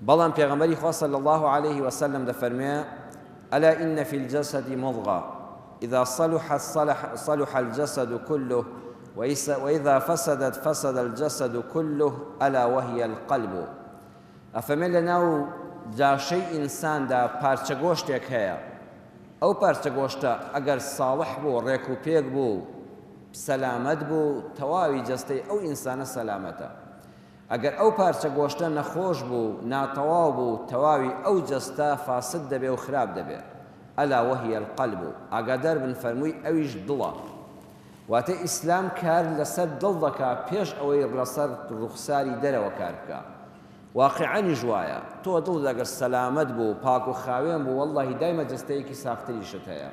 بەڵام پێغەمبەری خوا صلی اللە علیه وسلم دەفەرموێ، الا ان فی الجسد مضغە اذا صلحت صلح الجسد كله واذا فسدت فسد الجسد كله الا وهي القلب. ئەفەرمێ لەناو جاشەی ئینساندا پارچە گۆشتێک هەیە، ئەو پارچە گۆشتە ئەگەر ساڵح بوو، ڕێک و پێک بوو، سەلامەت بوو، تەواوی جەستەی ئەو ئینسانە سەلامەتە. ئەگەر ئەو پارچە گۆشتە نەخۆش بوو، ناتەواو بوو، تەواوی ئەو جەستە فاسد دەبێ و خراپ دەبێ. الا وهی القلب، ئاگادار بن فەرمووی ئەویش دڵە. واتە ئیسلام کار لەسەر دڵ دەکا پێش ئەوەی لەسەر ڕوخساری دەرەوە کار بکا. واقیعەنیش وایە. تۆ دڵت ئەگەر سەلامەت بوو، پاک و خاوێن بوو، وەڵڵاهی دایمە جەستەیەکی ساختریشت هەیە.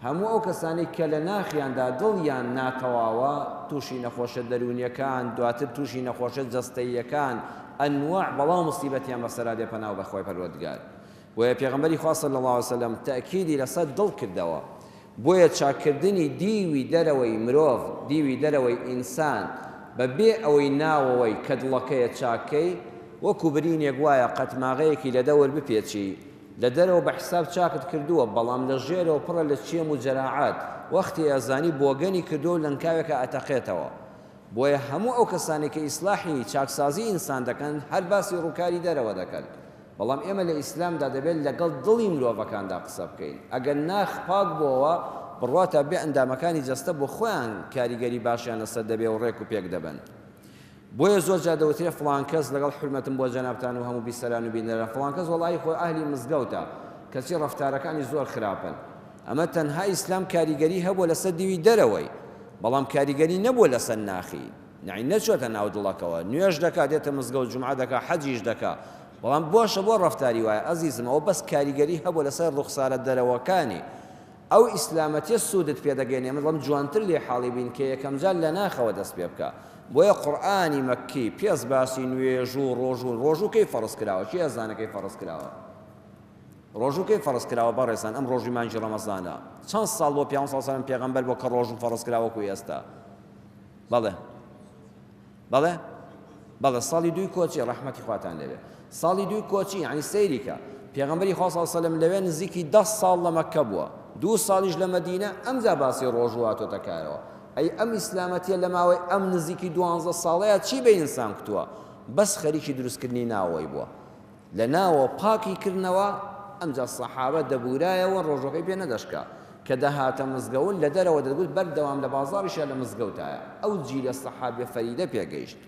هەموو ئەو کەسانەی کە لە ناخیاندا دڵیان ناتەواوە تووشی نەخۆشە دەروونیەکان دواتر تووشی نەخۆشە جەستەییەکان ئەنواع بەڵا و موسیبەتیان بەسەرا دێ پەناو بە خوای پەروەردگار بۆیە پێغەمبەری خوا صلی اللە علیە وسلم تەئکیدی لەسەر دڵ کردەوە بۆیە چاککردنی دیوی دەرەوەی مرۆڤ دیوی دەرەوەی ئینسان بە بێ ئەوەی ناوەوەی کە دڵەکەیە چاککەی وەکو برینێک وایە قەتماغەیەکی لە دەور بپێچی لە دەرەوە بە حساب چاکت کردووە بەڵام لە ژێرەوە پڕە لە چێم و جەراعات وەختی ئەزانی بۆگەنی کردووە و لەنکاوێکا ئەتەقێتەوە بۆیە هەموو ئەو کەسانەی کە ئیسلاحی چاکسازی ئینسان دەکەن هەر باسی ڕووکاری دەرەوە دەکەن بەڵام ئێمە لە ئیسلامدا دەبێت لەگەڵ دڵی مرۆڤەکاندا قسە بکەین ئەگەر ناخ پاک بۆوە بڕواتا بێ ئەندامەکانی جەستە بۆ خۆیان کاریگەری باشیان لەسەر دەبێ و ڕێک و پێک دەبن. بۆیە زۆر جار دەوترێ فڵان کەس لەگەڵ حورمەتم بۆ جەنابتان و هەموو بیسەران و بینەران فڵان کەس وەڵاهی خۆ ئەهلی مزگەوتە کەچی ڕەفتارەکانی زۆر خراپن ئەمە تەنها ئیسلام کاریگەری هەبووە لەسەر دیوی دەرەوەی بەڵام کاریگەری نەبووە لەسەر ناخی یەعنی نەچۆتە ناو دڵەکەوە نوێژ دەکا دێتە مزگەوت جومعە دەکا حەجیش دەکا بەڵام بۆشە بۆ ڕەفتاری وایە ئەزیزم ئەوە بەس کاریگەری هەبووە لەسەر ڕوخسارە دەرەوەکانی ئەو ئیسلامەتیە سوودت پێ دەگەیەنێ من دەڵێم جوانتر لێ حاڵی بین کە یەکەم جار لە ناخەوە دەست پێ بکا بۆیە قورئانی مەککی پێس باسی نوێژ و ڕۆژوو ڕۆژوو کەی فەڕز کراوە کێ ئەزانێ کەی فەڕز کراوە ڕۆژوو کەی فەڕز کراوە بەڕێزان ئەم ڕۆژووی مانگی ڕەمەزانە چەند ساڵ بۆ پیامبەر صلی الله علیه و سلم پێغەمبەر بۆ کە ڕۆژوو فەڕز کراوە وەکو ئێستا بەڵێ بەڵێ بەڵێ ساڵی دووی کۆچی ڕەحمەتی خواتان لێبێ ساڵی دووی کۆچی یعنی سەیری کە پێغەمبەری خوا صلی الله علیه و سلم لەوێ نزیکی 10 ساڵ لە مەککە بووە دوو ساڵیش لە مەدینە ئەمجا باسی ڕۆژوو هاتۆتە کارەوە ئەی ئەم ئیسلامەتیە لە ماوەی ئەم نزیکی 12 ساڵەیە چی بە ئینسان کوتووە بەس خەریکی دروستکردنی ناوەوەی بووە لە ناوەوە پاکی کردنەوە ئەمجا سەحابە دەبورایەوە ڕۆژوەکەی پێ نەدەشکا کە دەهاتە مزگەون لە دەرەوە دەگوت بەردەوام لە بازاڕیشا لە مزگەوتایە ئەو جیلە سەحابیە فەریدە پێگەیشت.